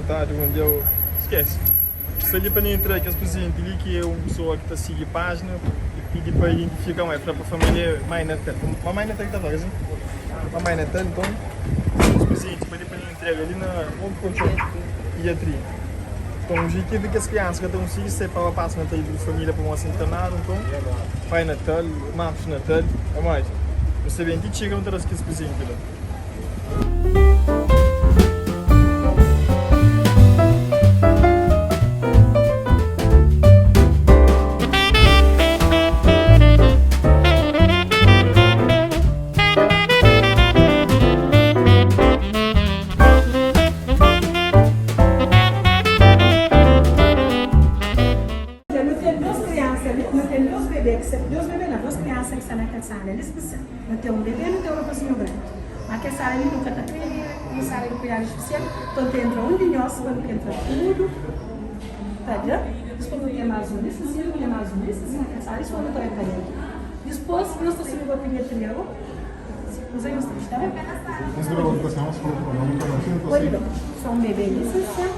vontadi un dia skese. Sta li pa nu entra kes prizenti li ki é un pesoa ki ta sigi pájina e pidi pa identifika ma e fla pa família é Mai Natal. Mamai Natal ki ta fla, ka si? Mamai Natal, nton uns prizenti pa li pa nu entrega li na Monte Kontxon, Pediatria. Nton objetivu é kes kriansa ka ta konsigi sai pa ba pasa Natal di família pamodi sta internadu, nton Pai Natal, Marcos Natal, pamodi nu sta ben ti txiga nu ta da-s kes prizenti la. Nu ten dos kriansa li, nu ten dos bebé ki sta, dos bebé não, dos kriansa ki sta na kel sala li spesial. Nu ten un bebé, nu ten un rapazinhu grandi. Ma kel sala li nu ka ta kre un sala di kuidadu spesial, nton ta entra un di nhos pa nu ka entra tudu. Ta da? Dispôs nu ten más un li sinsin, nu ten más un li sinsin na kel sala li, dipôs nu ta bai pa dentu. Dipôs nhos ta subi pa pediatria go. Kuzê nhos ta sta ben? Pode bai. Só un bebé li sinsin.